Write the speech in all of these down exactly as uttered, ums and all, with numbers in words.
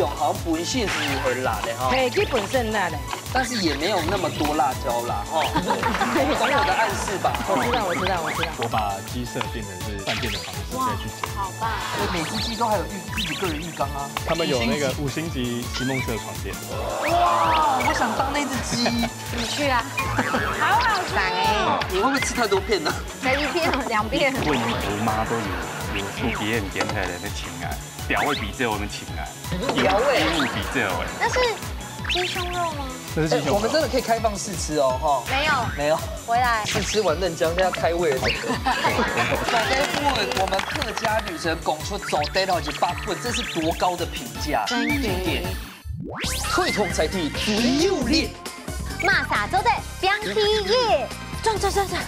好像本身是很辣的哈，嘿，佢本身辣的。但是也没有那么多辣椒啦哈。懂我的暗示吧？我知道，我知道，我知道。我把鸡设定成是饭店的房子再去煮。好棒！每只鸡都还有浴，自己个人浴缸啊。他们有那个五星级席梦思床垫。哇，我想当那只鸡。你去啊，好好吃哦。你会不会吃太多片呢？才一片哦，两片。我姨妈都有有手机很点开的那情啊，表会比这我们情啊。 调味。比这哎。那是鸡胸肉吗？那是鸡胸肉。哎，我们真的可以开放试吃哦，哈。没有，没有，回来。试吃完嫩姜，这要开胃了，整个。我们客家女神讲出做得好一百分，这是多高的评价，真的。经典。推动菜地最有力。马上做得冰皮耶，转转转转，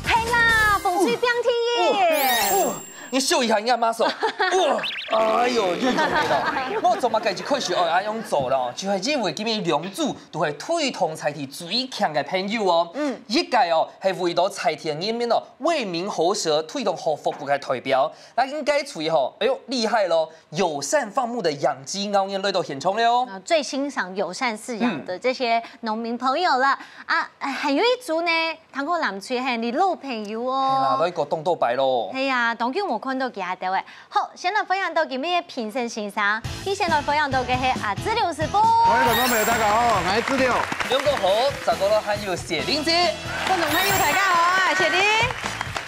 嘿啦，风吹冰皮耶。哦， 你秀一下，你看 muscle，哇，哎呦，你做得到。我做么个一开始哦，爱用做咯，就系因为今日两组都系推动菜地最强个朋友哦。嗯，一个哦，系为到菜地人民哦，为民喉舌，推动好服务个代表。那应该属于吼，哎呦，厉害咯，友善放牧的养鸡，我们来到现场了哦。啊，最欣赏友善饲养的这些农民朋友了啊，哎，还有一组呢， 通過南吹係你老朋友哦。係啦，來一個當多擺咯。係啊，當久無看到佢兜誒。好，先來歡迎到今日个評審先生，佢先來歡迎到个係阿志龍師傅。各位觀眾朋友，大家好，我係志龍。兩個好，再過來還有雪玲姐。觀眾朋友，大家好，我係雪玲。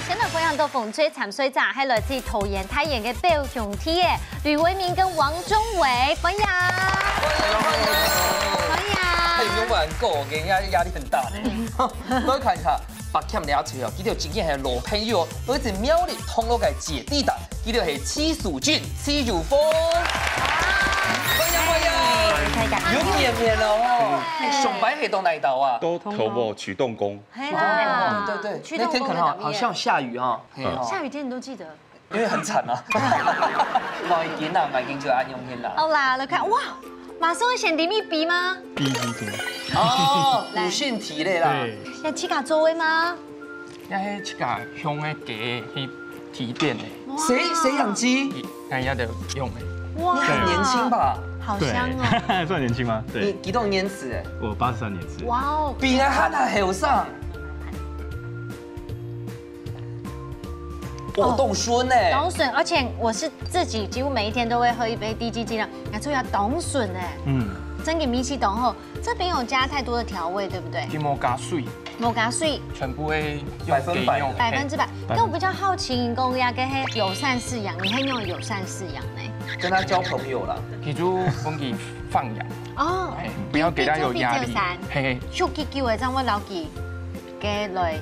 先來歡迎到風吹參賽者，係來自桃園大園个表兄弟誒， 呂維明跟王中偉，歡迎。歡迎，歡迎。歡迎。哎，有沒有玩夠？我給人家壓力很大呢。來看一下，白camera這哦，佢兜真正係老朋友哦，來自苗栗銅鑼个姐弟檔，佢兜係戚淑俊、戚淑鳳。歡迎，歡迎。太感動了。又見面了哦。哎，上擺係到哪一度啊？都頭部啟動工。係啦，哦，對對對，那天可能好，好像下雨哈。係哦。下雨天你都記得？ 因為很慘啊。買金啊，買金就愛用錢啦。好啦，來看，哇，馬上會選零一比嗎？第一批金。哦，來。五星級的啦。對。要自家做的嗎？那係自家鄉的雞去提點的。哇。誰，誰養雞？那也得用的。哇。你很年輕吧？好香哦。對。算年輕嗎？對。你幾多年次哎？我八十三年次。哇哦。比我還後生。 哦，哦，當順呢。當順，而且我是自己幾乎每一天都會喝一杯滴雞精了，然後要當順呢。嗯。真个味緒當好，這邊有加太多的調味，對不對？佢無加水。無加水。全部會用百分百的。雞肉。百分之百。嘿。但我比較好奇，你講這个係友善飼養，你係用友善飼養呢？跟他交朋友啦。其實分佢放養。哦。嘿，不要給他有壓力。就比較散。嘿嘿。就久久的，這樣會老給 个來，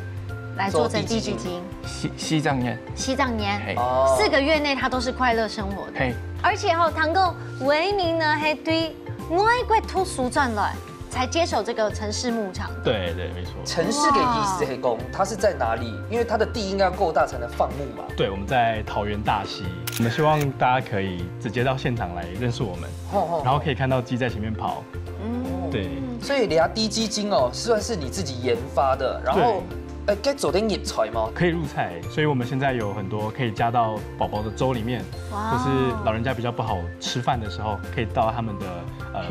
來做成滴雞精。四，四隻月。四隻月，嘿。哦。四個月內他都是快樂生活的。嘿。而且吼，聽講維明呢，還對外國讀書轉來，才接手這個城市牧場的。對，對，沒錯。城市的意思係講，它是在哪裡？因為它的地應該要夠大才能放牧嘛。對，我們在桃園大溪，我們希望大家可以直接到現場來認識我們，吼，吼，然後可以看到雞在前面跑。嗯。對。 所以你的滴雞精哦，算是你自己研發的，然後，對。呃，該做得入菜嗎？可以入菜，所以我們現在有很多可以加到寶寶的粥裡面，哇哦。或是老人家比較不好吃飯的時候，可以到他們的，呃，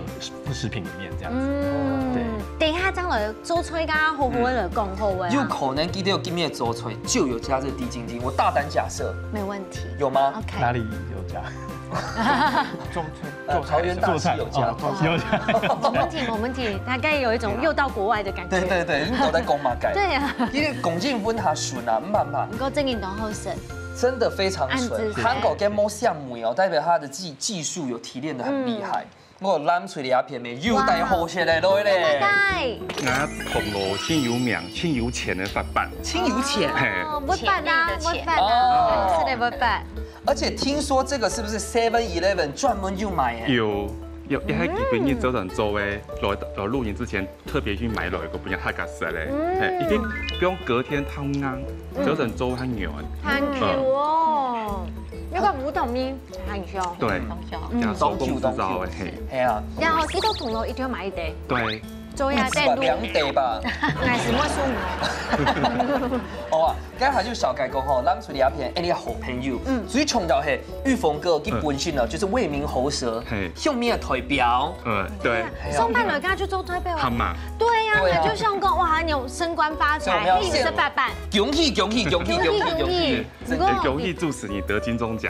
副食品裡面這樣子。嗯，對。等一下，將來做菜个好好个來講好个啊。有可能今天有今天的做菜就有加這滴雞精，我大膽假設。沒問題。有嗎？OK。哪裡有加？做菜，呃，做菜的時候。桃園大溪有加。做菜，哦，有加。我們聽，我們聽，大概有一種又到國外的感覺。對，對，對，你都在講麼个？對啊。因為講真，阮較順啊，毋怕，毋怕。毋過正經當好食。真的非常順，按讚。韓國个無香味哦，代表它的技，技術有提煉得很厲害。嗯。我藍水里阿片面又帶好食的來咧。哇。Oh my god。啊，銅鑼盡有名，盡有錢的發辦。盡有錢？嘿。哦，發辦啊，發辦啊，哦。是的，發辦。 而且聽說這個是不是Seven Eleven專門有賣的？有，有，一開始本日早晨做的，來，來錄影之前特別去買了一個，不然較加塞嘞。嗯。嘿，一定不用隔天燙硬，嗯。早晨做較軟。很Q哦，那個無糖米很香。對，嗯。很香。嗯。加手工製造的，嘿。係啊。然後這個銅鑼一定要買一堆。對。做一下再錄。兩得吧。還係莫送我。好啊，剛才就小改講吼，咱出兩片，哎，你好朋友，嗯，最重要係玉峰哥佢本身呢，就是為民喉舌，嘿，上面的代表。嗯，對。上班來家就做代表啊。好嘛。對呀，對啊。就像講，哇，你有升官發財，所以我們要獻，你有十八萬。恭喜恭喜恭喜恭喜恭喜！恭喜恭喜！ 真的恭喜祝福你得金鐘獎。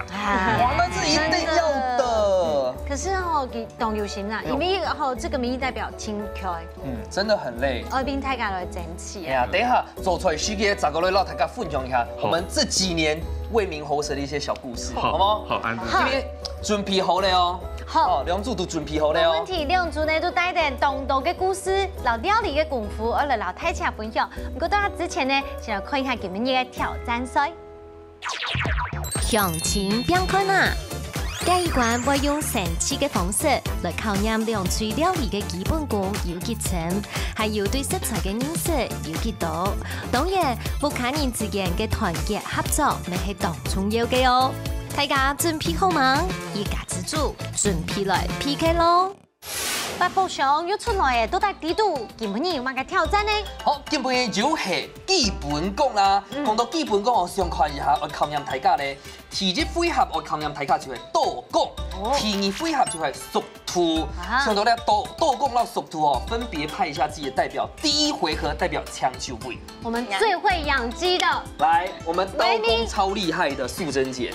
哇，那是一定要的。可是哦，佢當有心啦，因為吼，這個民意代表挺可愛，嗯，真的很累。二兵太敢來爭取。哎呀，等一下做出來，十个十个來讓大家分享一下，我們這幾年為民喉舌的一些小故事，好不好？好，安排。今天準備好了哦。好，兩組都準備好了哦。沒問題，兩組呢都帶點當多的故事，老料理的功夫，我來老太太分享。不過到之前呢，先來看一下今日的挑戰賽。 鄉親朋友啊！這一關會用生趣个方式來考驗兩隊料理个基本功有幾深，還有對食材个認識有幾多。當然，屋下人之間个團結合作乜係當重要个哦。大家準備好嗎？一家之煮，準備來P K囉！ 八寶箱又出來了，到底知道今晡日有麼个挑戰呢？好，今晡日就係基本功啦。講到基本功，𠊎想看一下，𠊎考驗大家咧。第一回合𠊎考驗大家就係刀工，第二回合就係速度。想到咧刀刀工摎速度哦，分別派一下自己的代表。第一回合代表搶救位。我們最會養雞的。來，我們刀工超厲害的素貞姐。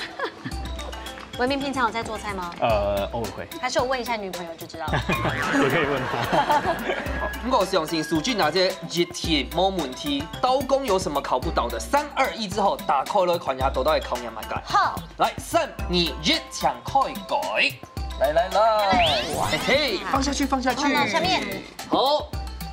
維明平常有在做菜嗎？呃，偶爾會。還是我問一下女朋友就知道了。也可以問她。毋過相信素貞姐一定無問題，刀工有什麼考不倒的？三二一之後，打開來看一下，到底考驗麼个？好，來，三二一，請開蓋。來來來，嘿嘿，放下去，放下去。放到下面。好，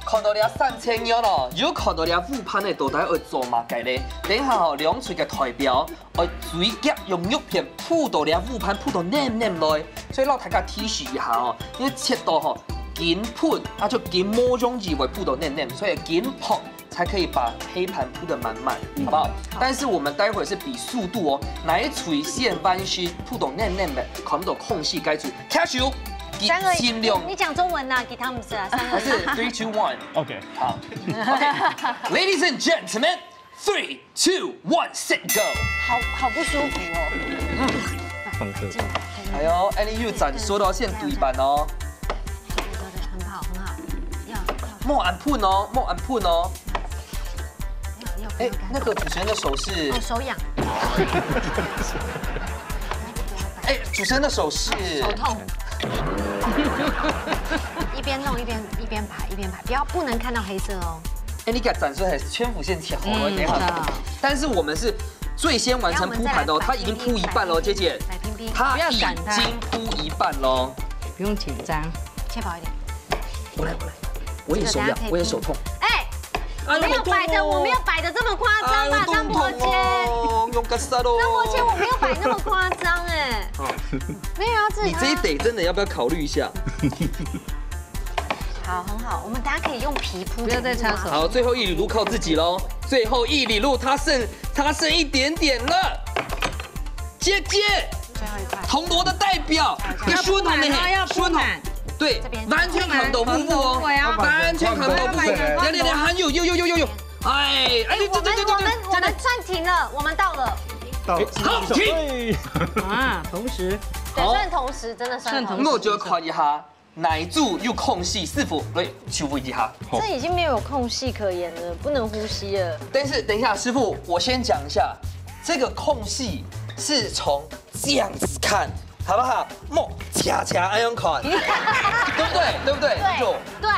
看到這三層肉囉，又看到這烏飯个，到底愛做麼个咧？等一下吼，兩隊个代表 愛水腳用肉片鋪到這烏飯鋪到淰淰來，所以摎大家提示一下哦，因為切到吼緊鋪，啊就緊無容易會鋪到淰淰，所以緊鋪才可以把黑飯鋪得滿滿，好不好？但是我們待會是比速度哦，哪一隊先完事鋪到淰淰个，看毋到空隙該隊，舉手，三二一，盡量。你講中文吶，其他毋識啊，三二一。還是three, two, one。OK。好。OK，ladies and gentlemen, three, two, one, set, go。好好不舒服哦。放這。哎喲，哎，你又斬說到現對半哦。很好很好，要要莫按噴哦，莫按噴哦。要要。哎，那個主持人的手是？哦，手癢。哎，主持人的手是？手痛。一邊弄一邊一邊排一邊排，不要不能看到黑色哦。 哎，你敢展示還是全部先切好了，嗯，等一下。對。但是我們是最先完成鋪盤的哦，他已經鋪一半了，姐姐，來拼拼，他已經鋪一半了。不要緊張。切薄一點。我來，我來，我也手癢，我也手痛。哎，我沒有擺的，我沒有擺的這麼誇張吧，張伯謙。哎，我痛哦，用個啥咯？張伯謙，我沒有擺那麼誇張哎。沒有要自己。你這一得真的要不要考慮一下？ 好，很好，我們大家可以用皮鋪。不要再插手。好，最後一里路靠自己嘍，最後一里路他剩他剩一點點了。姐姐，最後一塊。銅鑼的代表，要鋪滿哦，要鋪滿。對，完全看毋到布布哦，完全看毋到布布。等等等，還有有有有有有，哎哎，我們我們我們暫停了，我們到了。到了。好，停。啊，同時。對，算同時，真的算同時。那我就要看一下。 哪一組有空隙，師傅來就問一下。這已經沒有空隙可言了，不能呼吸了。但是等一下，師傅，我先講一下，這個空隙是從這樣子看，好不好？莫恰恰恁樣看，對不對？對不對？對，對。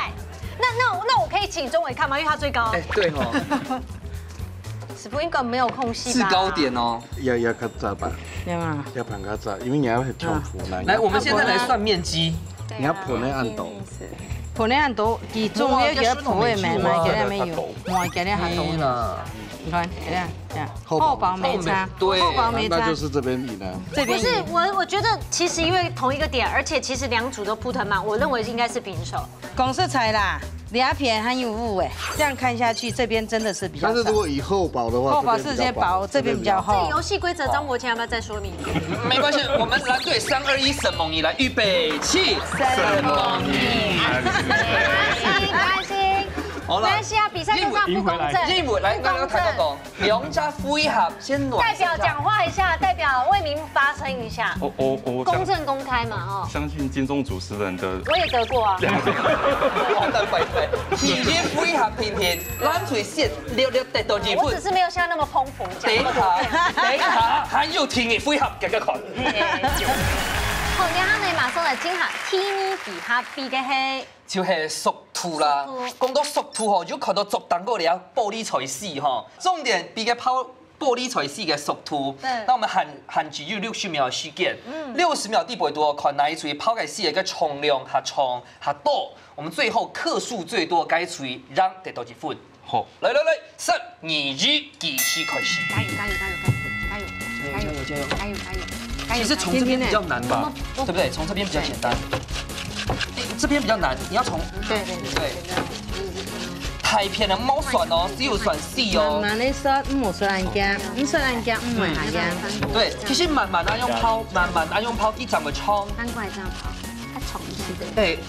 那那那我可以請鍾偉看嗎？因為他最高。哎，對哦。 師傅應該沒有空隙吧？制高點哦。要要較早吧，要啊，要盤較早，因為你要跳火呢。來，我們現在來算面積。你要盤个恁多，盤个恁多，其中有一個盤个沒，沒給他沒有，沒給他很多。你看，這樣這樣，厚薄沒差，厚薄沒差，那就是這邊贏了。這邊贏。不是我，我覺得其實因為同一個點，而且其實兩組都鋪得很滿，我認為應該是平手。 講實在啦，兩片還有五哎，這樣看下去，這邊真的是比較少。但是如果以厚薄的話，厚薄是直接薄，這邊比較厚。這遊戲規則，張伯謙要不要再說明一遍？沒關係，我們藍隊三二一，沈夢怡來，預備起，沈夢怡。没关系啊，比赛就是要不公正。因为来，不公正。来，来，来，台哥讲，两家配合先暖身一下。代表讲话一下，代表为民发声一下。我我我公正公开嘛，哦。相信金钟主持人的。我也得过啊。好，那拜拜。你先配合平平，蓝水线六六得到几分？我只是没有像那么丰富。讲那么多遍。等一下，等一下，还有听你配合，给个看。好，然后呢，马上来听下，第二比哈比个嘿。 就系速度啦。速度。讲到速度吼，就看到足当个了，玻璃才死吼。重点比个抛玻璃才死个速度。对。那我们限限只有六十秒的时间。嗯。六十秒底背肚看哪一隊抛个死个重量还重还多，我们最后克数最多个队让得到几分。好。来来来，三二一，计时开始。加油加油加油加油加油加油加油加油加油！其实从这边比较难吧，对不对？从这边比较简单。这边比较难，你要从对对对对。太偏了，莫算哦，只有算四哦。慢慢的说，唔好说人家，唔说人家，唔会下样。对，其实慢慢啊用抛，慢慢啊用抛，一掌个冲。翻过来这样抛，它冲一些的。对，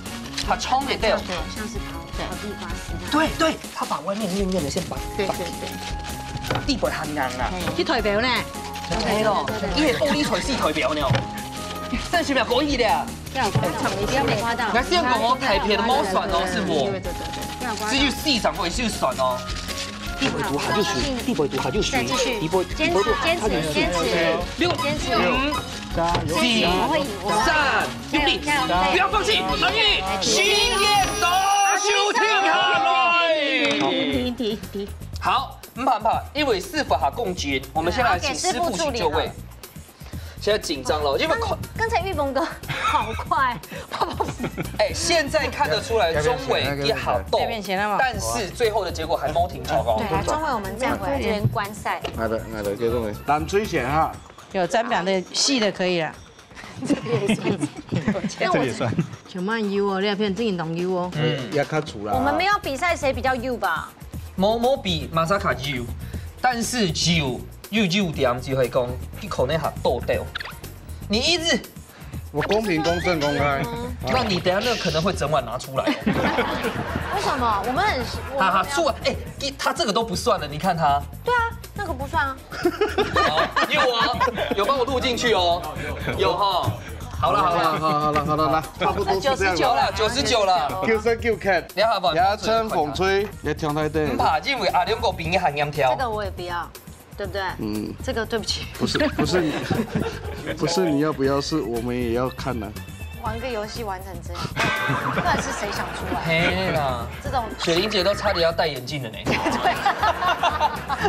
它冲也对。对，像是抛对地瓜丝那样。对对，它把外面面面的先把对对对。地板很难啊。去代表呢？没有，因为玻璃才是代表呢。三十秒可以的。 要有刮到，一定要没刮到。那这样讲哦，太偏了，莫算哦，师傅。对对对对，要有刮到。只有四掌位就算哦。地位图还就水，地位图还就水，再继续，地位坚持坚持坚持，六坚持，五，加油，四，我会赢，我会赢。三，用力，加油加油加油！不要放弃，加油！来，一，时间到，收听好了。停停停停。好，唔怕唔怕，因为师傅还共进，我们先来请师傅去就位。好，给师傅处理好了。 现在紧张了，因为刚刚才玉峰哥好快，啪啪啪。哎，现在看得出来钟伟也好动，要不要选？要不要选？但是最后的结果还没停成功。对啊，钟伟，我们再回来这边观赛。好的，好的，就这么。蓝水线哈。有沾满的细的可以了。这个也算。全部很幼哦，那片真的当幼哦。嗯，也较粗啦。我们没有比赛谁比较幼吧？ 无无比马萨卡幼，但是幼有优点就系讲，佢可能还多掉。你一直，我公平、公正、公开。那你等下那个可能会整碗拿出来哦。为什么？我们很，我们没有。哈哈，出来，哎，他这个都不算了，你看他。对啊，那个不算啊。好，有哦，有帮我录进去哦，有哈。好了好了，好了好了好了，来，差不多是这样了。九十九了，九十九了。九十九 cat。 你好，也趁风吹，也听太对。唔怕，因为阿良哥比你还难跳。这个我也不要，对不对？嗯。这个对不起。不是，不是你，不是你要不要，是我们也要看呢。玩个游戏玩成这样，到底是谁想出来？嘿啦，这种雪玲姐都差点要戴眼镜了呢。对，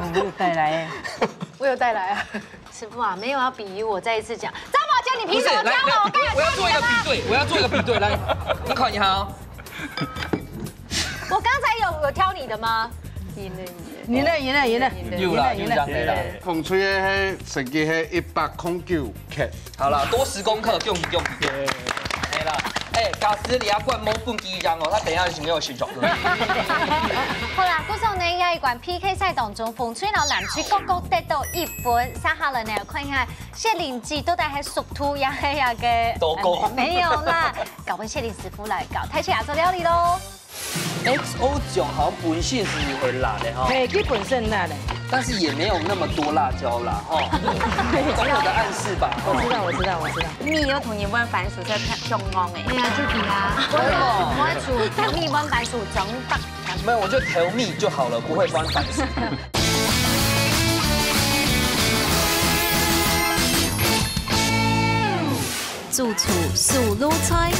我有带来。我有带来啊。师傅啊，没有要比喻，我再一次讲，张宝坚，你凭什么挑我？不是，来，我要做一个比对，我要做一个比对，来，你看一下哦。 我刚才有有挑你的吗？赢了，赢了，赢了，赢了，有啦，赢了，有这样的啦。风吹的黑，成绩黑一百空九 cat。好啦，多十公克，恭喜恭喜恭喜。哎啦，哎，假使你要灌摸不一样哦，他等一下是没有选手。好啦，故所呢，这一关P K赛当中，风吹摎蓝吹各各得到一分，接下来呢，看一下雪玲姐到底系速度也系那个多高？没有啦， 交分雪玲师傅来搞，开始做料理咯。X O醬好像本身是很辣的哈，嘿，佢本身辣的。但是也没有那么多辣椒啦哈。中国的暗示吧。我知道，我知道，我知道。你有同意煥番薯在香港哎？哎呀，就比啊，我我煮，我煮米煥番薯真得。没有，我就调味就好了，不会煥番薯。主厨手路菜。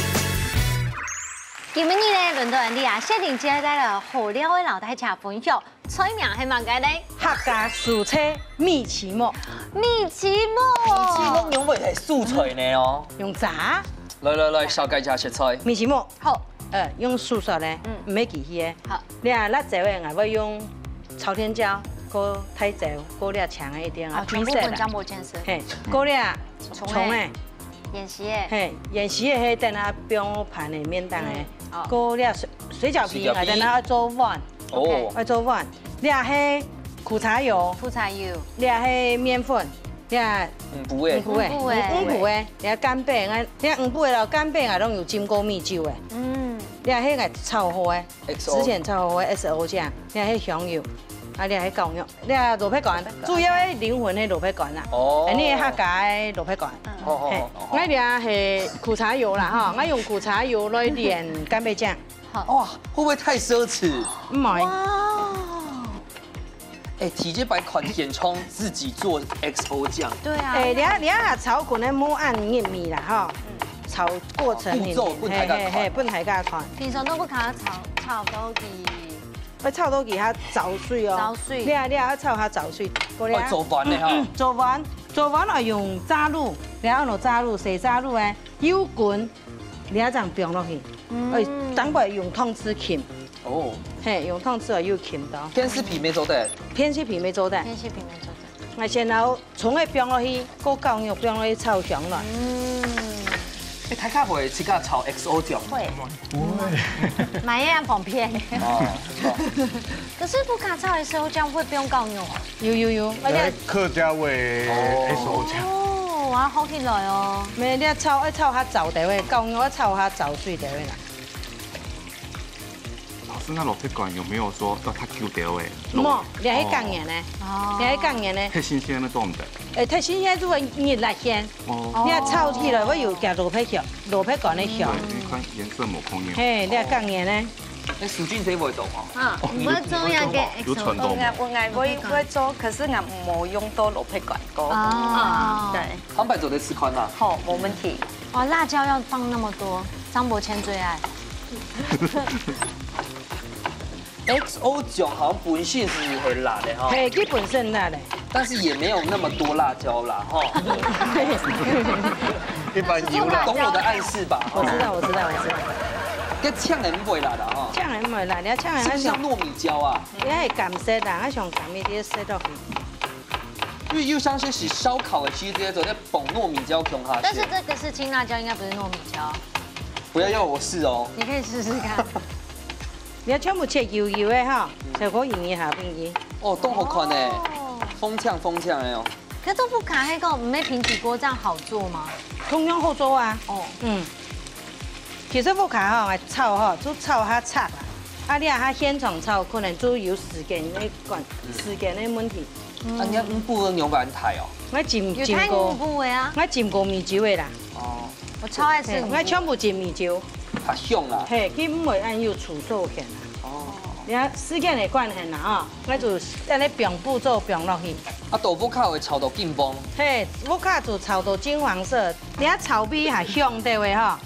今晡日呢，轮到𠊎俚啊，雪玲姐帶來好料个摎大家分享，菜名係麼个呢？客家素菜米篩目。米篩目。米篩目仰會係素菜呢哦？用炸？來來來，紹介一下食材。米篩目。好。呃，用素素呢，嗯。毋係機器个。好。你啊，辣椒个，𠊎會用朝天椒，過大椒，過這青个一點啊，哦，全部粉漿無牽涉。嘿，過這蔥个。蔥个。 芫荽个。嘿，芫荽个係等下放盤个面頂个，嗯，哦。過這水水餃皮，水餃皮。啊，等下愛做碗，哦。愛做碗。這係苦茶油，苦茶油。這係麵粉，這五穀个。五穀个。五穀个。五穀个，這乾貝，啊，這五穀个摎乾貝啊，攏有浸過米酒个。嗯。這係𠊎炒好个，X O。之前炒好个X O醬，這係香油，啊，這係絞肉，這蘿蔔乾，蘿蔔乾。主要个靈魂係蘿蔔乾啊。哦。哎，你个客家个蘿蔔乾。嗯。好，好，嘿，好，好。𠊎這係苦茶油啦，吼，𠊎用苦茶油來煉干貝醬。好。哇，會不會太奢侈？毋會。哇。 哎，直接擺款現場自己做X O醬。對啊。哎，你看，你看，炒滾个無恁入味啦，吼。嗯。炒過程裡面，步驟分大家看。嘿，嘿，嘿，分大家看。平常都毋敢炒，炒到佢。愛炒到佢較燥水哦。燥水。你啊，你啊，愛炒較燥水。過來啊。哦，做完了哈。嗯，做完，做完了用炸滷，然後用炸滷，洗炸滷哎，油滾，你啊，這樣放落去。嗯。哎，等會用湯匙浸。 哦。嘿，用湯匙哦，又浸到。天時皮沒做得。天時皮沒做得。天時皮沒做得。𠊎先拿蔥仔放落去，過絞肉放落去炒香了。嗯。哎，大家會自家炒X O醬？會。不會。買也很方便。哦，哦。可是不敢炒X O醬會不用絞肉啊？有，有，有，而且有客家味哦。X O醬。哦，啊，好起來哦。沒，你要炒，要炒較燥个，絞肉要炒較燥水个啦。 老師，那蘿蔔乾有沒有說要較久的喂？無，這係乾个呢。哦。這係乾个呢。太新鮮了，凍的。哎，太新鮮就會熱辣鮮。哦。你看炒起來會有點蘿蔔香，蘿蔔乾个香。對，你看顏色無共樣。嘿，這乾个呢。哎，蘇靜姐會做哦。啊，哦，毋會做呀，你有，你有做哦？有傳統哦。我，我，我會，會做，可是我無用到蘿蔔乾過。哦。對。坦白做得試看啊。好，無問題。哇，辣椒要放那麼多，張伯謙最愛。 X O醬好像本身是很辣的哈，嘿，佢本身辣个。但是也沒有那麼多辣椒啦，哈。一般油啦。懂我的暗示吧？我知道，我知道，我知道。該醬也毋會辣的哈。醬也毋會辣，你看醬也是不是像糯米椒啊？你愛感受啦，愛想感受這些色道。因為有像是燒烤的，其實這些都在捧糯米椒，恐怕是。但是這個是青辣椒，應該不是糯米椒。不要要我試哦。你可以試試看。 你要全部切幼幼个哈，嗯。切好幼幼下邊去。哦，當好看呢。哦。紅嗆紅嗆个哦。可是屋下那個毋係平底鍋這樣好做嗎？同樣好做啊。哦。嗯。其實屋下吼，愛炒吼，就炒較赤啊。啊，你啊，較現場炒，可能就有時間个關，嗯。時間个問題。啊，你看，嗯，不能用碗太哦。𠊎浸，有太浸過，恐怖个啊。𠊎浸過米酒个啦。哦。 我超愛食米酒。嘿，𠊎全部浸米酒。較香啦。嘿，佢毋會恁有臭臭个啊。哦。你看時間个關係啦，吼，𠊎就恁樣放步驟放落去。啊，豆腐卡會炒到金黃。嘿，屋下就炒到金黃色，你看炒味還香對个吼。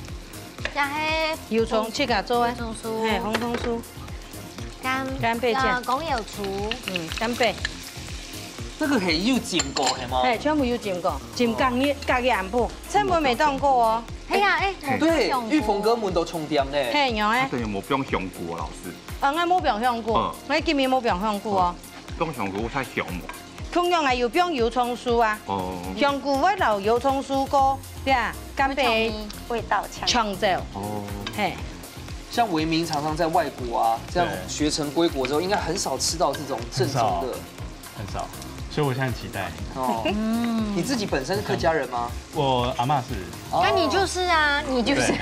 這係油蔥自家做个，油蔥酥。嘿，紅蔥酥。 干，干貝醬。呃，講油醋。嗯，干貝。這個係有浸過係無？嘿，全部有浸過，浸隔日，隔日暗晡，全部未當過哦。係啊，哎，對，玉峰哥問到重點呢。嘿，有哎。等於無放香菇哦，老師。啊，𠊎無放香菇，嗯。𠊎今日無放香菇哦。放香菇太香無？同樣啊，有放油蔥酥啊。哦。香菇會摎油蔥酥過，對啊，干貝味道強。搶走。哦。嘿。 像維明常常在外國啊，這樣學成歸國之後，對。應該很少吃到這種正宗的。很少，很少。所以我現在很期待。哦，嗯。你自己本身是客家人嗎？我阿嬷是。哦。那你就是啊，你就是。對。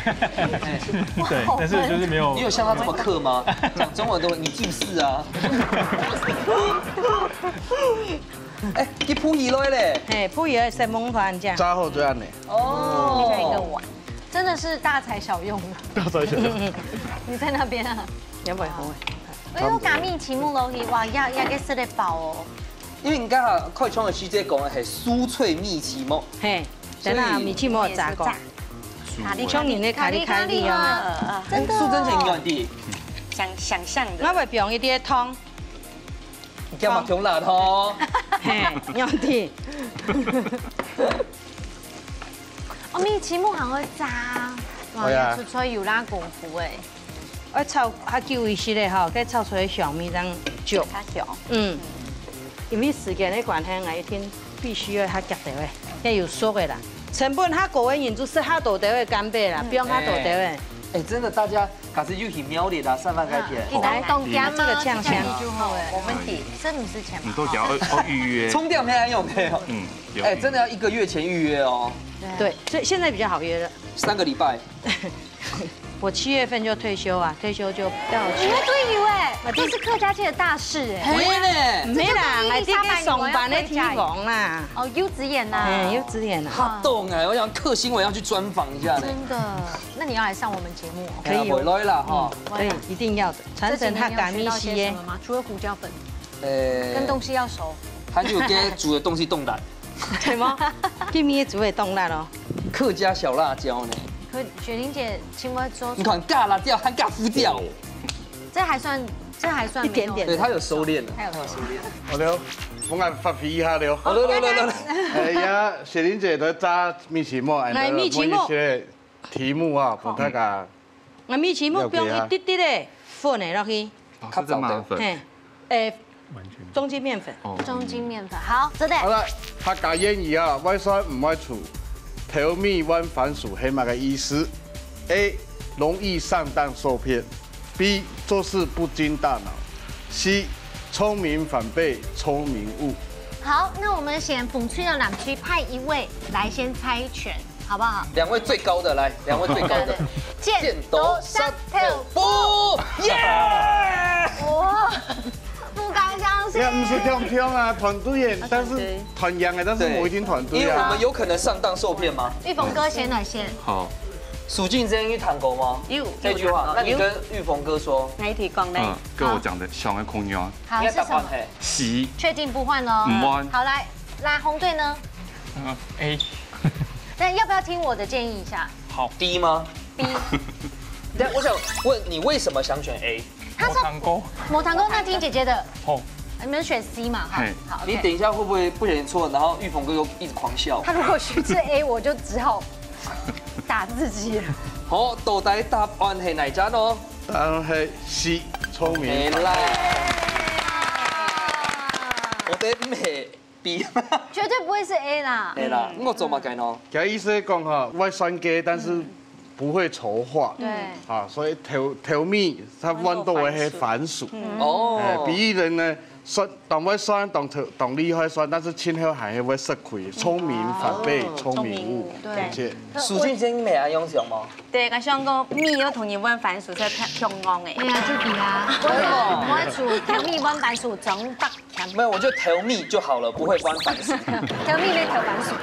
哇，對，但是就是沒有。你有像他這麼客嗎？講中文都，你就是啊。哎，你鋪椅落來咧。嘿，鋪椅落來，食飯飯這樣。炸好就恁樣。哦。一人一個碗。 真的是大材小用啊。大材小用。你在那邊啊？兩百塊。哎呦，加米奇木落去，哇，也，也个食得飽哦。因為你剛才開場个時節講个係酥脆米奇木。嘿，所以真的啊，米奇木有炸過。炸。酥脆。像你那卡里卡里哦。卡里卡里啊，哎，真的哦。素贞姐，你願意？想，想像的。𠊎會放一點糖。你幹嘛用辣的哦？嘿，願意。 哦，米奇木還會炸，哇，對啊。要出出有那功夫哎。愛炒較久一息咧吼，該炒出來香味正足。較香。嗯，因為時間个關係，𠊎一定必須要較遽兜个，要有熟个啦。成本較高个人就食較多兜个干貝啦，嗯。放較多兜个。哎，真的，大家假使有去苗栗啊，三灣該片，啊，哦，一旦當家嘛，這個嗆香。就好哎。我們提，這毋使錢嘛。你都講要，要預約。充電沒有用的哦。嗯。 有。哎，真的要一個月前預約哦。對，所以現在比較好約了。三個禮拜。我七月份就退休啊，退休就到期。你会退休哎，这是客家界的大事哎。嘿呢，毋係啦，𠊎這个上班个地方啦。哦，幼稚園呐。哎，幼稚園啊。懂哎，我想客新闻要去专访一下呢。真的，那你要来上我们节目哦。可以哦。哎呀，袂來啦哈。可以，一定要的，传承客家美食耶。这几年有学到些什么吗？除了胡椒粉，呃，跟东西要熟。还有给煮的东西冻蛋。对吗？今天煮的冻蛋哦。客家小辣椒呢？可雪玲姐请我做，你看，加辣椒还加胡椒。这还算，这还算没有一点点。对，他有收敛了，还有收敛。好了，我来发挥一下了。好，来来来来来。哎呀，雪玲姐的炸米奇莫，哎，米奇莫。问一些题目啊，分大家。啊，米奇莫放一滴滴的粉的落去。哦，是这麻粉。嘿，诶，中筋面粉。哦。中筋面粉，好，做得。好了，客家諺语啊，會算毋會煮，頭尾換番薯係麼个意思？A，容易上當受騙。B，做事不經大腦。C，聰明反被聰明誤。好，那我们先分出了两区派一位来先猜拳，好不好？两位最高的来，两位最高的。剪刀石头布，耶！哇，不敢相信。也毋係強強啊，團隊耶，但是團贏的，但是無一定團隊啊。因為我們有可能上當受騙嗎？玉峰哥先來先。好。蘇靜真有聽過嗎？有，這句話，有聽過。那你跟玉峰哥說。哪一題講呢？嗯，跟我講的，小孩空有啊。好，是什麼？你的答案係？C。确定不换咯？毋換。好，来，来，红队呢？嗯，A。那要不要听我的建议一下？好。D吗？B。对，我想问你为什么想选A？他说没听过。没听过，那听姐姐的。好。你们选C嘛，哈。嘿。好，OK。你等一下会不会不小心错，然后玉峰哥又一直狂笑？他如果选是A，我就只好打自己了。好，到底答案係哪一隻呢？答案係C，聰明。係啦。我的妹。 B。绝对不会是A啦。係啦，我做麼个呢？佢意思係講哈，會算計，但是不會籌劃。對。啊，所以頭，頭尾佢換到个係番薯。哦。哎，比喻人呢，算，當會算，當頭，當厲害算，但是前後還係會食虧，聰明反被聰明誤。對。而且蘇靜真你也恁樣想嗎？對，我想講，米又同你換番薯，係相同个。哎呀，就比啊，我，我煮甜米換番薯，真得 没有，我就tell me 就好了，不會換番薯。Tell me 那 tell 番薯。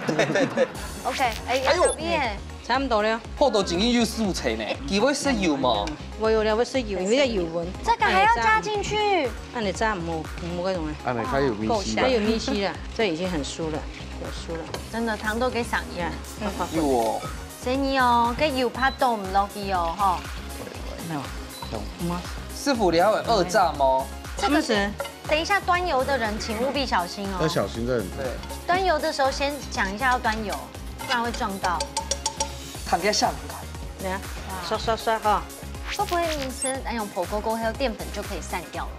对对对。OK，哎，哎呦，要怎么变？差不多了。破豆紧又素菜呢，佢會食油嘛？我有了，會食油，因為有油分。这个还要加进去？那你这样没，没个用啊。啊，你还有米稀吧？还有米稀了，这已经很酥了，有酥了。真的，糖都给赏一下。有哦。所以你哦，跟油怕冻落去哦，吼。没有，懂吗？师傅，你还有二炸吗？这个是。 等一下端油的人，请务必小心哦。要小心，这很对。端油的时候，先讲一下要端油，不然会撞到。看一下下门槛。对啊，刷刷刷哈。会不会你是那种火锅过后，淀粉就可以散掉了？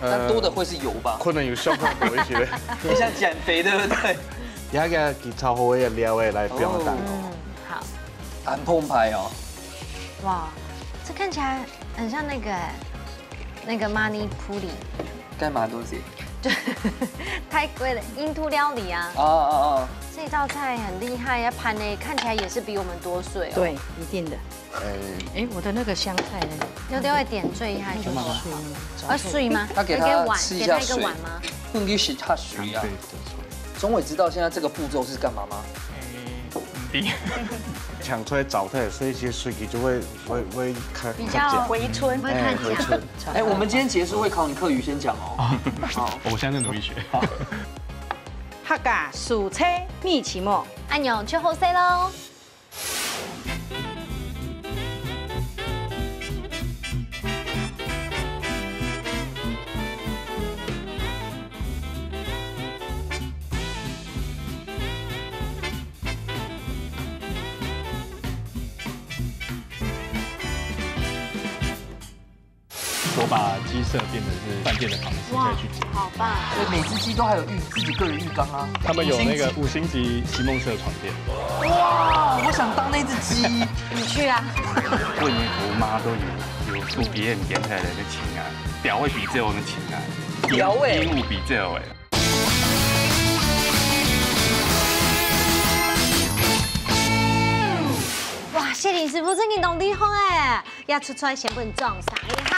那多的会是油吧？可能有效果多一些。你想减肥，对不对？等下给它给炒好个料哎，来不要蛋。嗯，好。很澎湃哦。哇，这看起来很像那个哎，那个 money puri。 干嘛东西？就泰国的印度料理啊。哦哦哦。这道菜很厉害啊，盘呢看起来也是比我们多水哦。对，一定的。哎，我的那个香菜呢？有点会点缀一下就好了。要水吗？要给他碗，吃一下水。给他一个碗吗？问题是他水啊。中伟知道现在这个步骤是干嘛吗？抢出来找他，所以其实水气就会会会看比较回春。哎，回春。哎，我们今天结束会考你客语，先讲哦。好，我现在在努力学。客家素菜米奇莫，恁样就好势咯。 我把鸡舍变成是饭店的房子可以去住。哇，好棒！所以每只鸡都还有浴，自己个人浴缸啊。他们有那个五星级席梦思的床垫。哇，我想当那只鸡。你去啊。我妈都有有做别人点起来的情啊，表会比这样的情啊，表欸。比这样欸。哇，謝林師傅真的當厲害哎，要出出來先分你裝上一下。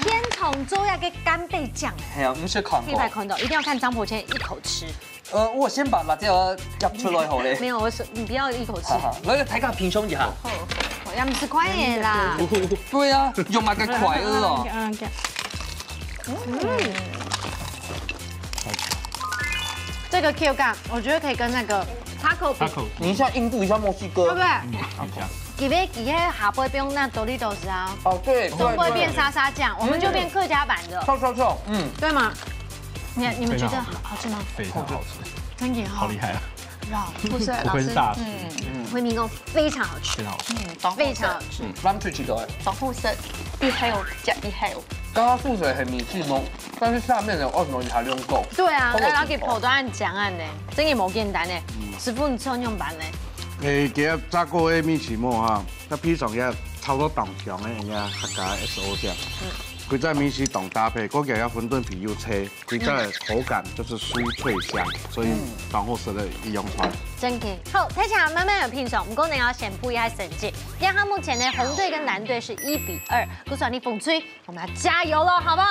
天童做那個干貝醬哎，係啊，毋識看過。第一排看到，一定要看張伯謙一口吃。呃，我先把辣椒夾出來好咧。沒有，我是你不要一口吃。哈哈，來，大家品嚐一下。哦，我要吃快點啦。對啊，用那個筷子哦。嗯，這個 Q 感，我覺得可以跟那個 taco 比。 taco 你一下印度，一下墨西哥。對不對？很像。因為以前下背不用那 Doritos 啊，哦，對，對中背變沙沙醬，我們就變客家版的，臭臭臭，嗯，對嗎？你你們覺得好吃嗎？非常好吃，真的哈好厉害啊！哇，不是不愧是大师，慧敏公非常好吃，非常好吃。嗯，當好食，非常好吃。嗯，藍水起來。當好食，一口接一口。剛剛素水很米氣懵，但是下面的哦，怎麼還用夠？對啊，好好吃來，然後給跑到恁講恁呢，真的無簡單呢。師傅，你做樣板呢？誒，其實炸過个米奇莫哈，它非常也差不多當香个，人家客家S O醬。佢在米奇當搭配，嗰个要馄饨皮又脆，佢个口感就是酥脆香，所以當好食个一樣菜。真的好，大家慢慢有品尝。不過呢，要先補一下成績。因為它目前呢，紅隊跟藍隊是一比二，故所你紅隊，我們要加油了，好不好？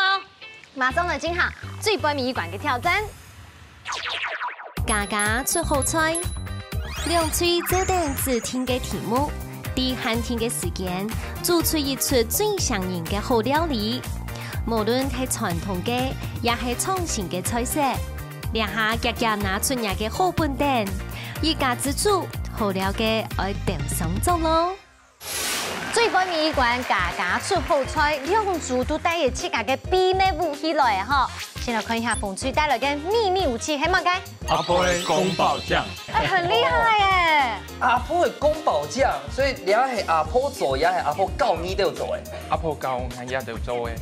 馬上來進行最尾一關的挑戰。家家出好菜，兩隊做等指定个題目，在限定个時間，做出一出最像人个好料理。無論係傳統个，也係創新个菜色，這下遽遽拿出若个好本等，一家之煮，好料个愛鬥上桌咯。 最尾一關，家家出好菜，兩組都帶了自家个秘密武器來吼。先來看一下紅隊帶來个秘密武器係麼个？阿婆的宮保醬，哎，很厲害耶！阿婆的宮保醬，所以你也係阿婆做，也係阿婆教你兜做的。阿婆教𠊎也兜做个。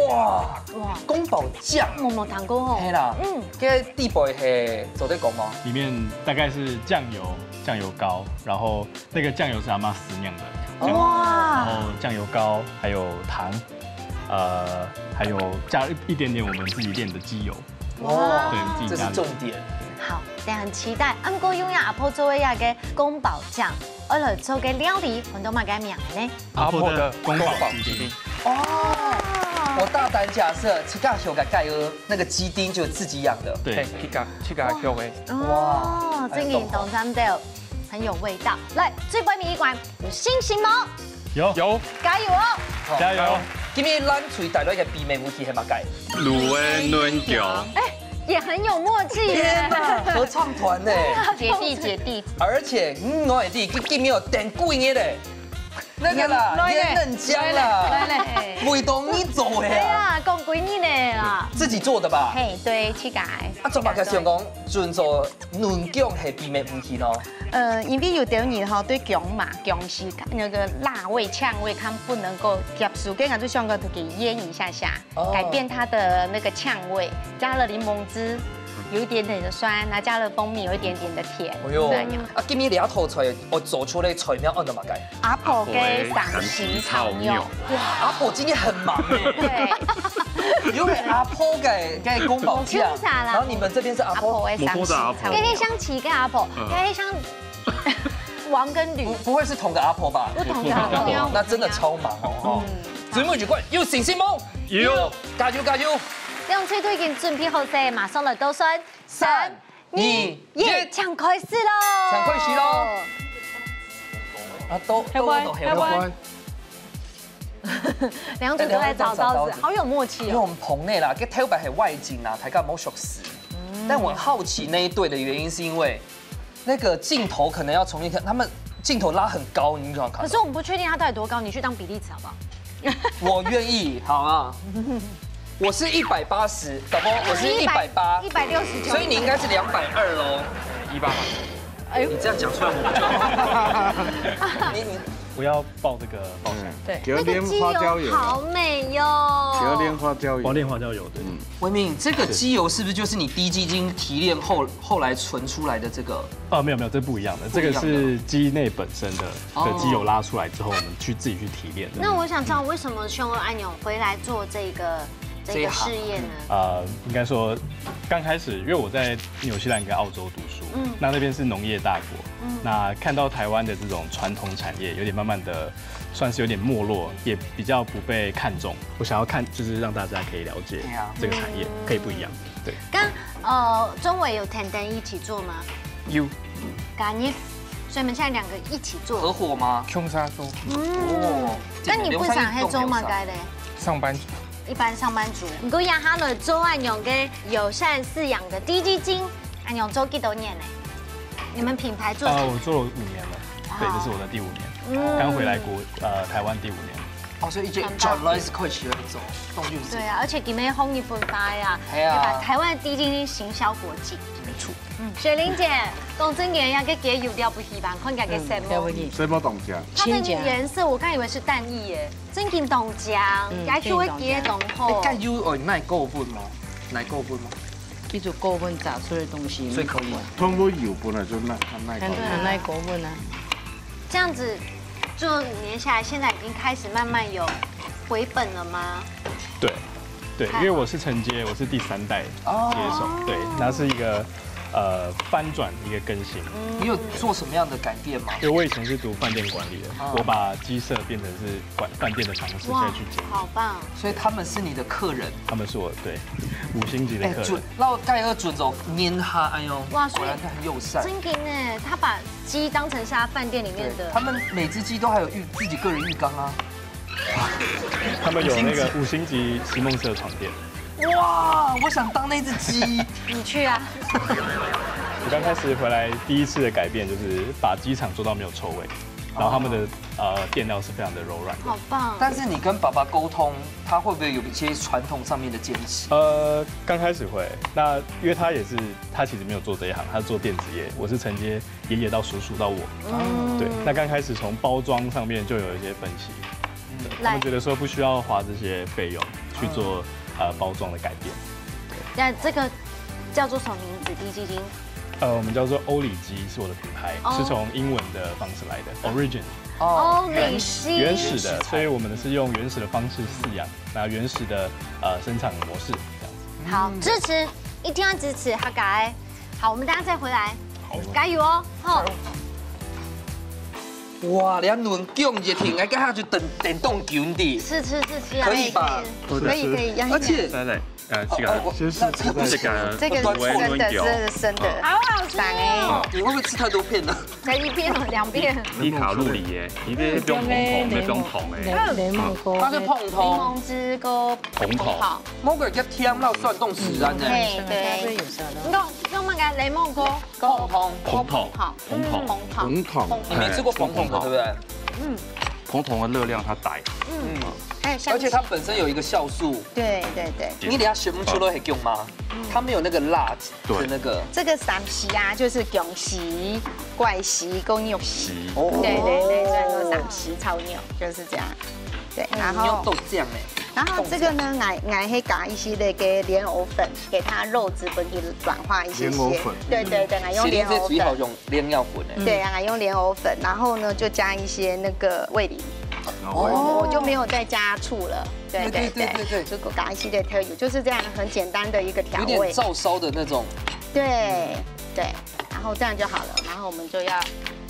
哇，哇，宮保醬，我無聽過吼。係啦，嗯，這底背係做得講無？裡面大概是醬油、醬油膏，然後那個醬油是阿嬤私釀的，醬油然哇，後醬油膏，還有糖，呃，還有加一一點點我們自己煉的雞油，哇，對，自己加的。這是重點。好，等下很期待。啊，毋過用阿婆做个那個宮保醬，愛來做个料理，喊做麼个名呢？阿婆的宮保雞丁。哦，我大膽假設，自家修改蓋爾那個雞丁就自己養的。對嘿，，自家自家畜个。哦，真的當讚的，很有味道。來，最尾一關，有信心嗎？有有，加油哦！加油！今日藍隊帶來个秘密武器係麼个？滷味嫩姜，哎，也很有默契耶天。哪，合唱團呢！姐弟姐弟，而且，嗯，我也弟，今今日有等貴个嘞，那個啦，來嘞醃嫩姜啦，來嘞，味道你做的啊，哎呀，講歸你呢啦。自己做的吧？嘿，對，自家个。啊，做麼个想講準做嫩姜係秘密武器呢？呃，因為有兜人吼對薑嫲、薑絲那個辣味、嗆味，他們不能夠接受，所以就想講可以醃一下下，哦改變它的那個嗆味，加了檸檬汁，有一點點的酸，然後加了蜂蜜，有一點點的甜，哎呦這樣。啊，今日這道菜，我做出來菜名安到麼个？阿婆个三色炒肉，哇，阿婆今天很忙哎，對，因為阿婆个个宮保醬，我看啥啦然後你們這邊是阿婆，阿婆个三色炒肉該。係像七个阿婆，該係像王跟呂不，不會是同個阿婆吧？不同个阿婆。那真的超忙哦。哦，節目一關，有信心無？有，加油加油！兩隊都已經準備好勢，馬上來倒算。三、二、一，耶，搶開始咯！搶開始咯！啊，都都都要不然都兩組都在找刀子，好有默契哦。因為我們棚內啦，該頭擺係外景啦，大家無熟識。但我很好奇那一對的原因，是因為那個鏡頭可能要重新調，他們鏡頭拉很高，你有沒有看到？可是我們不確定他到底多高，你去當比例尺好不好？我願意，好啊。我是一百八十，導播，我是一百八，一百六十九，所以你應該是兩百二嘍。一八八。哎呦你這樣講出來，我就你你不要爆這個爆香。對，給它那個雞煉花椒油油好美不要煉喲。花椒油我要。煉花椒油，對，維明，這個雞油是不是就是你滴雞精提煉後後來純出來的這個？哦，沒有沒有，這不一樣的，不一樣的這個是雞內本身的哦的雞油拉出來之後，我們去自己去提煉的。那我想知道為什麼秀兒按鈕回來做這個这个事业呢？呃，应该说，刚开始因为我在纽西兰跟澳洲读书，嗯，那那边是农业大国，嗯，那看到台湾的这种传统产业有点慢慢的，算是有点没落，也比较不被看重。我想要看，就是让大家可以了解这个产业可以不一样。对，刚呃，中伟有谈谈一起做吗？有，感觉，所以你们现在两个一起做，合伙吗？穷杀做哦，那你为啥还做嘛？该嘞？上班一般上班族，你过养下来做恁样个友善饲养的低基金，恁样做几多年呢？你们品牌做啊，我做了五年了，对，这是我的第五年，刚回来国呃台湾第五年。哦，所以一直转来是开始来做，动就是对啊，而且今天烘一分发呀，哎呀要把台湾的低基金行销国际。没错，嗯，雪玲姐，讲真个，人家个给油掉不稀吧，看起来个什么？所以不懂讲。它的颜色我刚以为是蛋液耶，真正当讲，还是会给懂后。该油哦，耐高温吗？耐高温吗？一种高温炸出来的东西，所以可以。通过油本来就耐耐高很多。很耐高温啊。这样子做五年下来，现在已经开始慢慢有回本了吗？对，对，因为我是承接，我是第三代接手，对，那是一个呃翻转一个更新。你有做什么样的改变吗？因为我以前是读饭店管理的，我把鸡舍变成是管饭店的方式再去经营。好棒！所以他们是你的客人，他们是我对五星级的客人。然后盖尔准总拈哈，哎呦，哇所以果然他很友善。真的呢，他把鸡当成是他饭店里面的。他们每只鸡都还有浴自己个人浴缸啊。他们有那个五星级席梦思床垫。哇，我想当那只鸡。你去啊！我刚开始回来第一次的改变就是把鸡场做到没有臭味，然后他们的呃垫料是非常的柔软。好棒！但是你跟爸爸沟通，他会不会有一些传统上面的坚持？呃，刚开始会，那因为他也是他其实没有做这一行，他是做电子业，我是承接爷爷到叔叔到我。对，那刚开始从包装上面就有一些分歧，他们觉得说不需要花这些费用去做呃包装的改变。那这个叫做什么名字？低基金？呃，我们叫做欧里鸡，是我的品牌，是从英文的方式来的，origin，哦，美西原始的，所以我们是用原始的方式饲养，那原始的呃生产模式这样子。好，支持，一定要支持哈改。好，我们等下再回来，加油哦！好，哇，你要暖供也挺，哎，刚刚就等等冻久的，是吃是吃啊，可以吧？可以可以，而且再来，呃，这个哦，先试吃再说。这个是真的，这个是真的，好好吃赞哎！你会不会吃太多片了？才一片哦，两片，低卡路里耶，你这种红红，那种红哎，雷蒙哥，它是碰柠通，檬汁跟红红，某个叫甜到蒜冻死人呢。嘿对，有啥的？你用用那个雷蒙哥，碰通，红红，好，红红，红糖，红糖，你没吃过红红的对不对？红红的热量它带，嗯，还有香气而且它本身有一个酵素，对对对，你等下选不出来很用吗？它没有那个辣的那个，这个三喜啊，就是芎荽、怪喜跟玉喜，喜对对对，所以说三喜炒牛就是这样。对，然后你用豆酱哎，然后这个呢，俺俺会加一些那个莲藕粉，给它肉质分给软化一些些。莲藕粉对对对，俺用麒麟莲藕粉。这主要用莲藕粉哎，对啊，用莲藕粉，然后呢就加一些那个味淋，然后我就没有再加醋了。对对对对对对就加一些的特有，就是这样很简单的一个调有点味。照烧的那种，对对，然后这样就好了，然后我们就要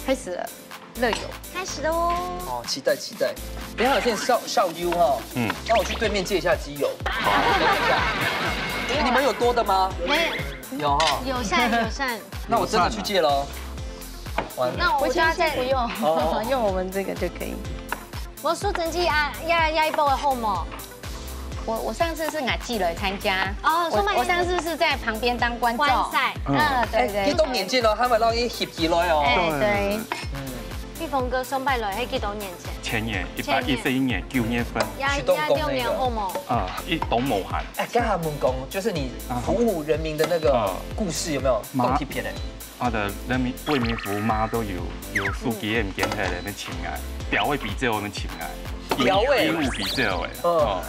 开始了，热油开始喽。哦，期待期待。等一下，先烧烧油哈，嗯，那我去对面借一下机油，好，等一下。你们有多的吗？没有哈，友善友善，那我真的去借喽。完了，那我现在不用，哦用我们这个就可以。我苏晨记啊，压压一波的后吗？我我上次是俺寄来参加，哦，我我上次是在旁边当观众，观赛，嗯，对对，你都年纪了，还没让你翕起来哦。哎对，立峰哥上拜来，还几多年前？前年一百一十一年九月份，压去动工那个压六年后吗？啊，一懂武汉，哎，刚才问讲，就是你服务人民的那个故事有没有？妈动体片的，啊的人民为民服务嘛都有有手机的物件在那边请啊，表位比这我们请啊，表位有比这哎，嗯哦，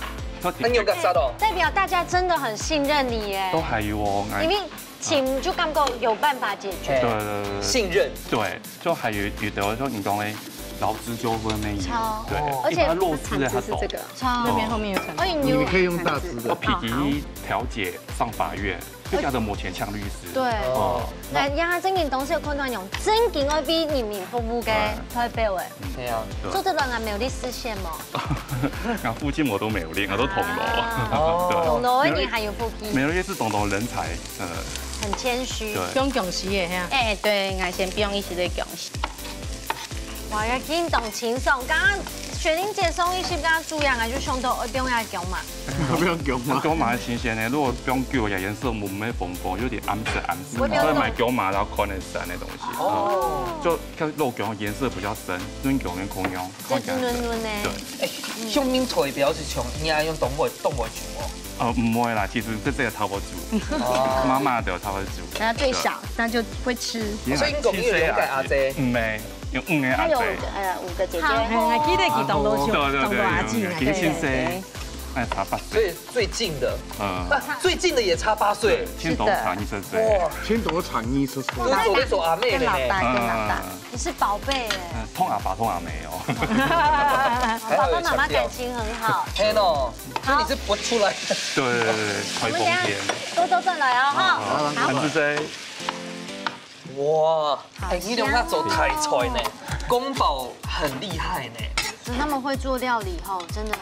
那你有干啥的？代表大家真的很信任你耶都，还有哦，因为请就感觉有办法解决。对对对对信任，对，就还有有的说你讲嘞，劳资纠纷那一类。超对，哦而且一般弱势的他懂。产值是这个，超那边后面有产值。而且你有你可以用大只的。要皮皮调解上法院，就叫做摩拳擦律师。对，哦，那让他真正东西有看到用真正爱为人民服务的代表哎，对啊，做这段啊没有你视线吗？那附近我都没有练，我都捅楼。哦，懂了，你还有腹肌，没有，也是懂懂人才，呃，很谦虚。对用恭喜耶哈。哎，对，我先不用一直在恭喜。哇，要紧动轻松。刚刚雪玲姐送一些，刚刚猪羊啊，就凶到，哎，不用要讲嘛。不用讲嘛。给我买的新鲜的，如果不用给我颜色没没缝缝，有点暗色暗色，我不用所以买给我买然后宽的三的东西。哦，就看肉给我颜色比较深，嫩给我跟空腰，这是嫩嫩呢。对，哎，用面代表是像你爱用动物动物球哦。呃，不会啦，其实这这个差不多煮，妈妈的差不多煮。那最小，那就会吃。所以你讲你有两个阿姐，嗯，没，有五个阿姐。呃，五个姐姐。哎，记得给懂多久，对对懂多阿对，进啊，对对，对对。哎，差八岁。所以最近的，嗯，啊，最近的也差八岁。天童差一岁岁。哇，天童差二十岁。都是走在走阿妹的呢。跟老大，跟老大。嗯，你是宝贝哎，嗯，碰阿爸碰阿妹哦。爸爸妈妈感情很好。嘿喏，所以你是不出来。对对对对，我们等一下台风天。多多转来哦哈。啊，韩志这哇，哎，你两个做太菜呢，宫保很厉害呢。他们会做料理吼，真的。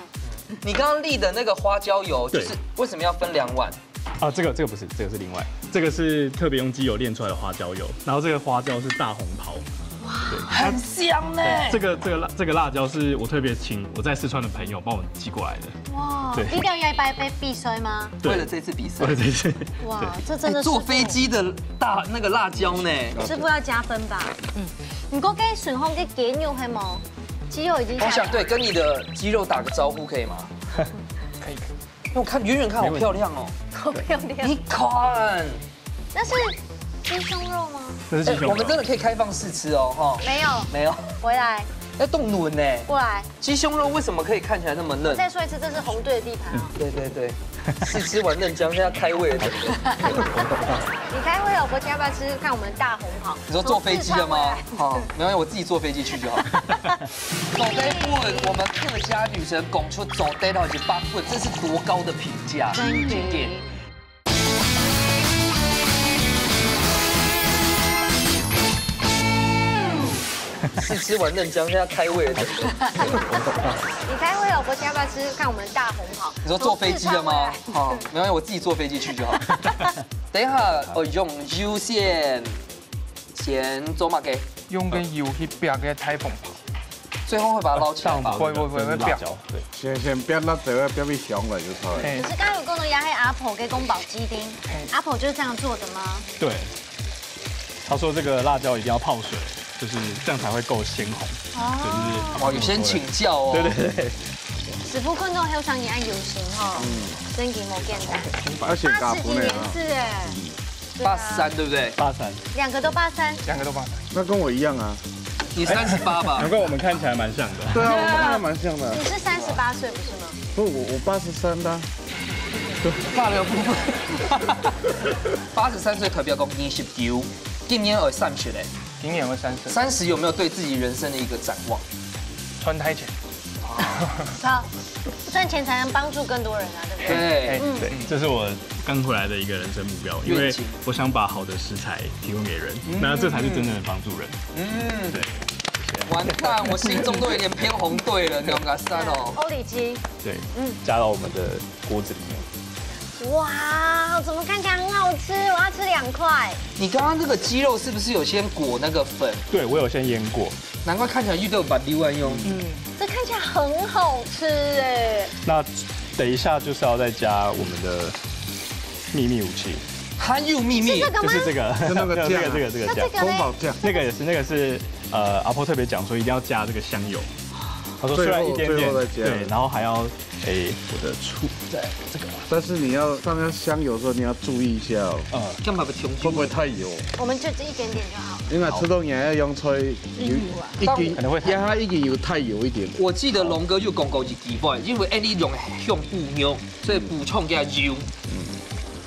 你刚刚立的那个花椒油，就对是为什么要分两碗？啊，这个这个不是，这个是另外，这个是特别用鸡油炼出来的花椒油，然后这个花椒是大红袍，很香呢。这个这个辣这个辣椒是我特别请我在四川的朋友帮我寄过来的，哇，对一定要一百倍必衰吗？对为了这次比赛我，的这些哇，这真的是哎坐飞机的大那个辣椒呢。师傅要加分吧？嗯，你过给顺丰的鸡肉黑吗？鸡肉已经下来了。我想对，跟你的肌肉打个招呼可以吗？可以。因为我看远远看好漂亮哦。好漂亮。你看，那是鸡胸肉吗？这是鸡胸肉哎我们真的可以开放试吃哦，哈。没有，没有，回来，要冻嫩呢。过来，鸡胸肉为什么可以看起来那么嫩？再说一次，这是红队的地盘啊。对对对，试吃完嫩姜，现在开胃了。你开胃了，我们要不要吃吃看我们的大红袍？你说坐飞机的吗？从四川回来好，没关系，我自己坐飞机去就好。做得分，我们客家女神讲出做得到一百分，这是多高的评价？真的经典。试吃完嫩姜，现在开胃了。你开胃了，我们要不要吃吃看我们的大红袍？你说坐飞机的吗从四川回来？好，没关系，我自己坐飞机去就好。等一下，我用油先，先做嘛给，用个油去煸个太凤跑，最后会把它捞起来吧。会会会会煸。对，先先煸辣椒，要煸味香了就出来。嘿可，是刚刚有讲到，也还有阿婆给宫保鸡丁，阿婆就是这样做的吗？对，他说这个辣椒一定要泡水，就是这样才会够鲜红。哦，哇，有先请教哦。对对对，师傅看到后生也爱有心哈，真的无简单。而且加分的啊八十几年次哎，对啊八十三对不对？八三，两个都八三，两个都八。那跟我一样啊。你三十八吧难？怪我们看起来蛮像的。对啊，我们看起来蛮像的。你是三十八岁不是吗？不，我我八十三的啊。大了部分。八十三岁代表讲二十九，今年二三十嘞。今年会三十，三十有没有对自己人生的一个展望？穿太前。好，赚钱才能帮助更多人啊，对不对？对，对，这是我刚回来的一个人生目标，因为我想把好的食材提供给人，那这才是真正的帮助人。嗯，对，完蛋，我心中都有点偏红队了，你知道吗？三哦。欧里基，对，加到我们的锅子里面。哇，怎么看起来很好吃？我要吃两块。你刚刚这个鸡肉是不是有先裹那个粉？对，我有先腌过。难怪看起来绿豆白绿万用。这看起来很好吃哎。那等一下就是要再加我们的秘密武器，还有秘密是这，个吗？就是这个，是那个这个酱这个这个酱那这，个嘞？宫保酱。那个也是那个是呃阿婆特别讲说一定要加这个香油，她说虽然一点点，最后最后再加对，然后还要诶我的醋在这个，但是你要放在香油的时候，你要注意一下哦，嗯，干嘛不穷会不会太油？我们就这一点点就好。因为吃东西要用菜，有一斤可能会太压它一斤油太油一点。我记得龙哥又讲过一句话，因为哎，你用香菇肉，所以补充给它油。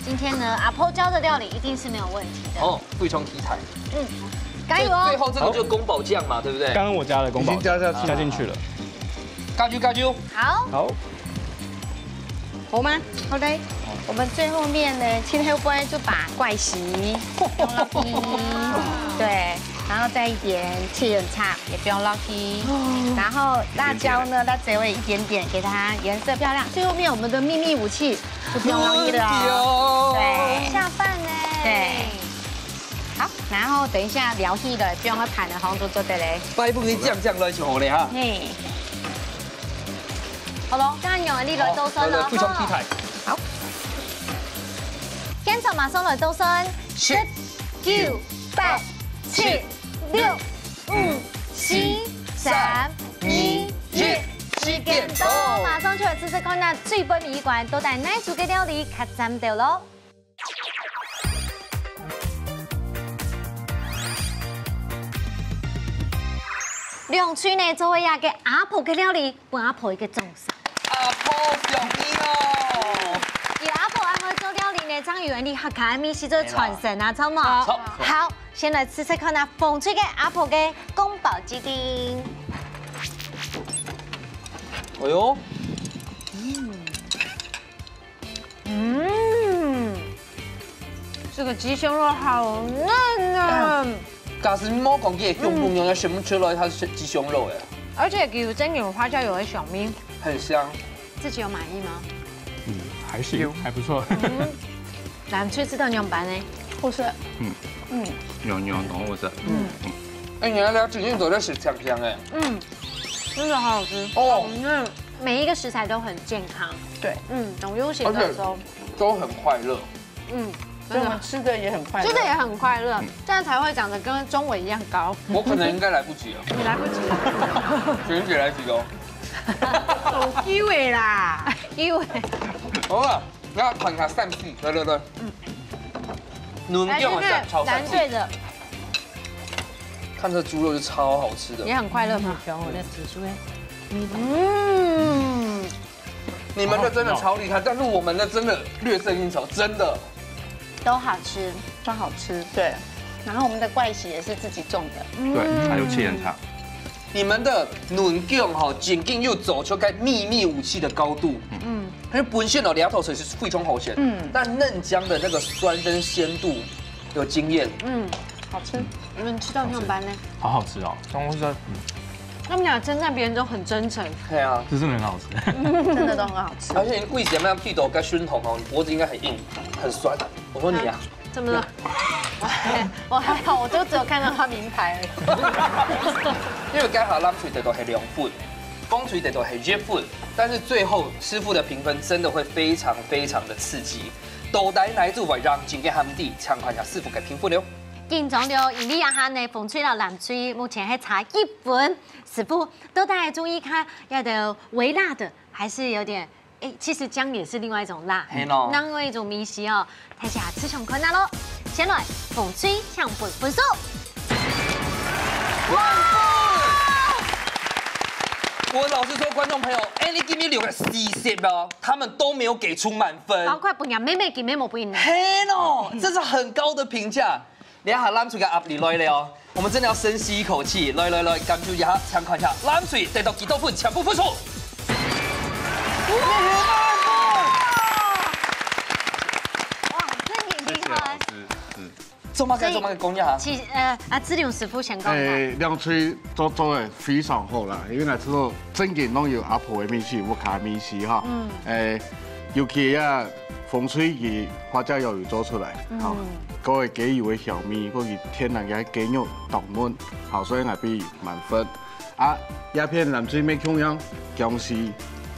今天呢，阿婆教的料理一定是没有问题的。哦，补充题材。嗯，加油哦！最后这个就是宫保酱嘛，对不对？刚刚我加了宫保，已经加下去了。加进去了。加油，加油！好，好，好吗？好嘞，我们最后面呢，切开不然就把怪喜放落去，对，然后再一点七层塔也放落去，然后辣椒呢，辣椒味一点点，给它颜色漂亮。最后面我们的秘密武器就放落去了哦，对，下饭呢，对。 好，然后等一下料起來，放个盤个方式做得嘞。擺盤个醬醬來就好了哈。嘿，好咯，加油，你來倒算了，好，來，非常期待。好，現場马上来倒算，十、九、八、七、六、五、四、三、二、一，时间到，马上就来试试看，那最尾一关到底哪一组个料理較讚到咯？ 兩隊呢做伙个阿婆个料理，分阿婆一个掌聲。阿婆上意哦！而阿婆恁會做料理呢，正有恁呢客家个味緒做傳承啊，著無？著。好，先來試試看啊，紅隊个阿婆个宫保雞丁。哎呦，嗯。 嗯，这个鸡胸肉好嫩啊！假使你没讲，也用不用要选不出来它是鸡胸肉哎，而且有真有花椒油的香味，很香。自己有满意吗？嗯，还行，还不错。嗯，蓝隊知道仰般呢？好食。嗯，嗯，有有懂我是。嗯，哎，你要了解，你都在吃香香哎。嗯，真的好好吃哦。嗯。 每一个食材都很健康。对，嗯，懂用心的时候，都很快乐。嗯，所以我们吃的也很快乐，吃的也很快乐，这样才会长得跟钟伟一样高。我可能应该来不及了，你来不及了，学姐来得及哦。有机会啦，机会。好了，那看一下三四，来来来，嗯，嫩酱的炒三四，蓝队的，看这猪肉就超好吃的，也很快乐嘛。然后呢，紫苏，嗯。 你们的真的超厉害，但是我们的真的略胜一筹，真的。都好吃，都好吃，对。然后我们的怪喜也是自己种的，对，还有七层塔。你们的嫩酱哈，仅仅又走出该秘密武器的高度。嗯，因为本身哦，两头水是非常好吃，嗯，但嫩姜的那个酸跟鲜度有惊艳。嗯，好吃。你们吃到仰般呢？好好吃哦，中国是，嗯，他们俩称赞别人都很真诚。对啊，这真的很好吃。真的都很好吃。而且你为什么要剃头跟熏头哦？你脖子应该很硬，很酸。我说你啊，怎么了？我还好，我就只有看到他名牌而已。因为刚好蓝队得到是两分，红队得到是一分，但是最后师傅的评分真的会非常非常的刺激。到底哪一组会让今天他们第，请看一下师傅个评分了。紧张了，因为啊哈呢，红队摎蓝队目前还差一分，师傅到底中意看要的微辣的，还是有点 哎，其实姜也是另外一种辣，嘿咯。另外一种味緒哦。大家自己看啊咯。先来，红队请分分数。哇！我老实说，观众朋友，哎，你今天留个四十哦，他们都没有给出满分。包括本人妹妹给妹妹不赢呢。嘿咯，这是很高的评价。 这下蓝队个压力来了哦，我们真的要深吸一口气。来来来，感受一下，请看一下，蓝队得到几多分，全部分数。哇，真的厉害！谢谢老师，是。做么个，所以做么个讲一下？其实，呃，啊，志勇师傅先讲一下。诶，两队做做得非常好啦，因为呢，做正经拢有阿婆的味緒，屋下的味緒哈。嗯。诶，尤其啊， 红队个花椒油有做出来，好，个个鸡油个香味，个个天然个鸡肉当嫩，好，所以𠊎分满分。啊，这片蓝队乜共样，薑丝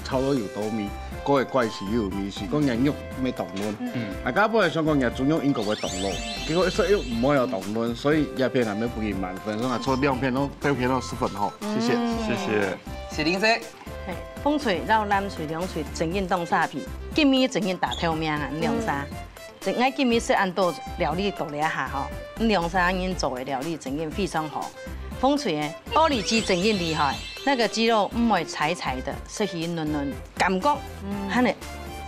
炒到有多味，个个怪喜又有味緒，个个肉乜当嫩。嗯，啊，刚本来想讲个猪肉应该会当老，结果一说又毋会有当嫩，所以这片𠊎乜分佢满分，所以𠊎做两片都，两片都十分好，谢谢。谢谢。谢林姐。 嘿，红队摎蓝队两队正经当沙皮，今晡日正经打头名啊，两儕。正，𠊎今晡日食恁多料理到這下吼，兩儕人做个料理正经非常好。红队个玻璃雞正经厲害，那個雞肉毋會柴柴个，食起嫩嫩，感覺還係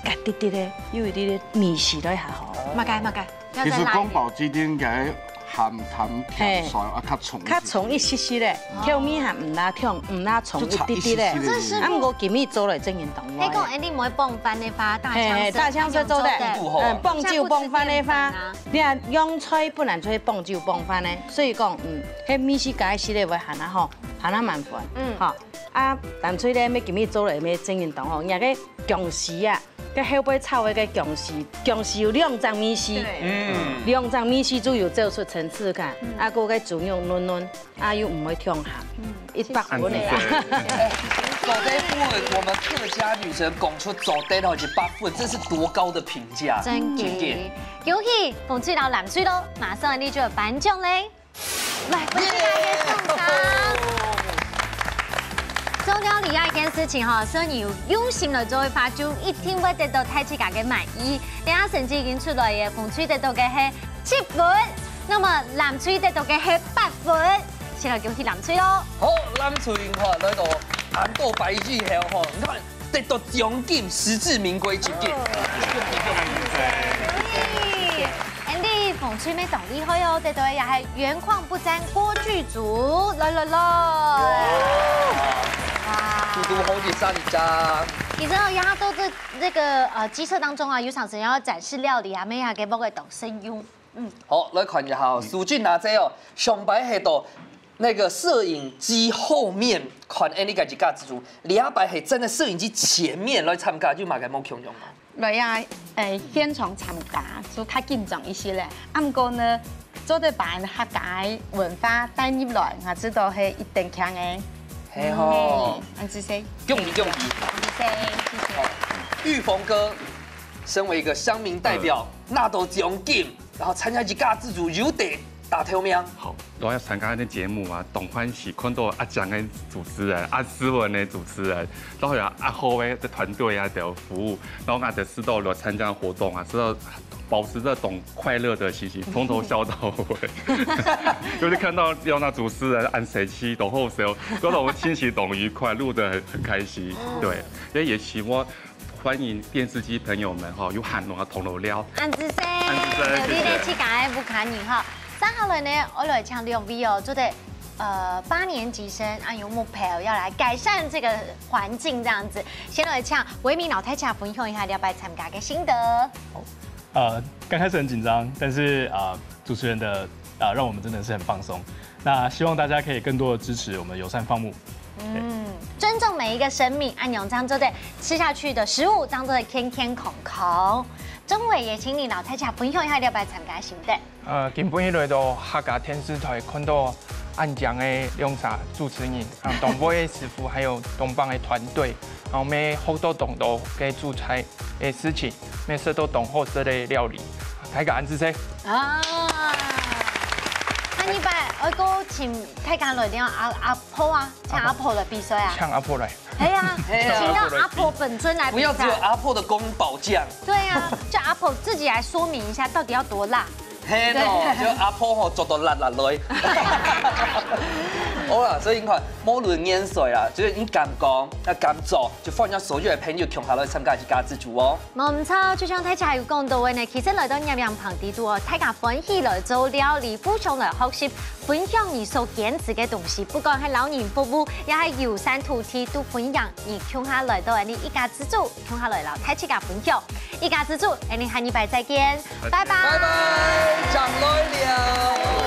滑滴滴个，有一滴滴味緒在下吼。麼个麼个，其實宮保雞丁个鹹淡甜酸啊，較重一息。較重一息息咧，調味還毋罅重，毋罅重一滴滴咧。就差一息息咧。啊，毋過今日做來正經當味。你講，哎，你毋會傍飯个話，大香色，嘿，大香色做得，嗯，傍酒傍飯个話，你看用菜本來就係傍酒傍飯个，所以講，嗯，迄味緒加一息咧會還較好，還較滿分。嗯，好。啊，藍隊咧，要今日做來要正經當好，人家个薑絲啊， 該後背炒个个薑絲，薑絲有兩隻味緒，對。嗯。兩隻味緒就有做出層次感，嗯。啊，个个豬肉嫩嫩，啊，又毋會忒鹹，嗯。一百分个啊。做得分我們客家女神講出做得到一百分，這是多高的評價。真的。真的。恭喜紅隊摎藍隊囉，馬上你就有頒獎咧。 來，分大家送上。做料理啊，一件事情吼，所以你有用心來做个話，就一定會得到大自家个滿意。等下成績已經出來了，紅隊得到个係七分，那麼藍隊得到个係八分。先來恭喜藍隊囉。好，藍隊你看，來到恁多擺以後吼，你看得到獎金，實至名歸獎金。恭喜，恭喜，恭喜！ Andy，紅隊妹當厲害哦，得到个也係圓框不沾鍋具組，來來來。哇。速度好緊，三張。其實哦，壓到這這個呃機車當中啊，有常時要展示料理啊，妹啊，給某個懂生用。嗯。好，來看一下哦，蘇俊拿這哦，上擺係到那個攝影機後面看Andy个自家之組，這擺係真的攝影機前面來參加，有麼个無共樣啊？ 來啊，誒，現場參加，就較緊張一息咧。啊，毋過呢，做得把客家个文化帶入來，𠊎知道係一定強个。係吼。嘿，恁仔細。恭喜恭喜！恁仔細，謝謝。好，玉峰哥，身為一個鄉民代表，嗯。拿到獎金，然後參加一家之主，有得打頭名。好。 都愛參加這節目啊，當歡喜看到恁靚个主持人，恁斯文个主持人，然後有恁好个團隊啊，个服務，然後𠊎就試著來參加活動啊，試著保持著當快樂个心情，從頭笑到尾。尤其看到有那主持人恁生趣，當好笑，搞到𠊎心情當愉快，錄得很很開心。對，所以也希望 歡迎電視機朋友們吼，有閒來同我尞。恁仔細，恁仔細，謝謝。有你个自家个屋下人吼。接下來呢，𠊎來請兩位哦，做得呃八年級生啊，有目標要來改善這個環境這樣子。先來請維明摎大家分享一下這擺參加个心得。呃，剛開始很緊張，但是呃主持人的啊、讓我們真的是很放鬆。那希望大家可以更多的支持我們友善放牧。嗯，尊重每一個生命，恁樣正做得吃下去的食物，正做得健健康康。鍾偉也請你摎大家分享一下這擺參加个心得。呃，今晡日來到客家電視台，看到恁靚个兩儕主持人，啊，東北个師傅，還有東北个團隊，然後乜學到當多个煮菜个事情，乜食到當好食个料理。大家恁仔細。啊，下禮拜愛過請大家來尞阿阿婆啊，請阿婆來比賽啊。請阿婆來。係啊，係啊。請到阿婆本尊來比賽。不要只有阿婆的宮保醬。對啊，叫阿婆自己來說明一下到底要多辣。係咯，對。就阿婆吼做到辣辣來。好啦，所以你看，無論年歲啦，就是你敢講，啊敢做，就歡迎所有的朋友共下來參加一家之主哦。 無毋著，就像大家有講到个呢，其實來到熱量旁底肚哦，大家歡喜來做料理，互相來學習，分享你所堅持个東西，不管係老人服務，也係友善土地，都歡迎你共下來到𠊎等一家之主，共下來摎大自家分享。一家之主，𠊎等下禮拜再見，拜拜。拜拜，正來尞。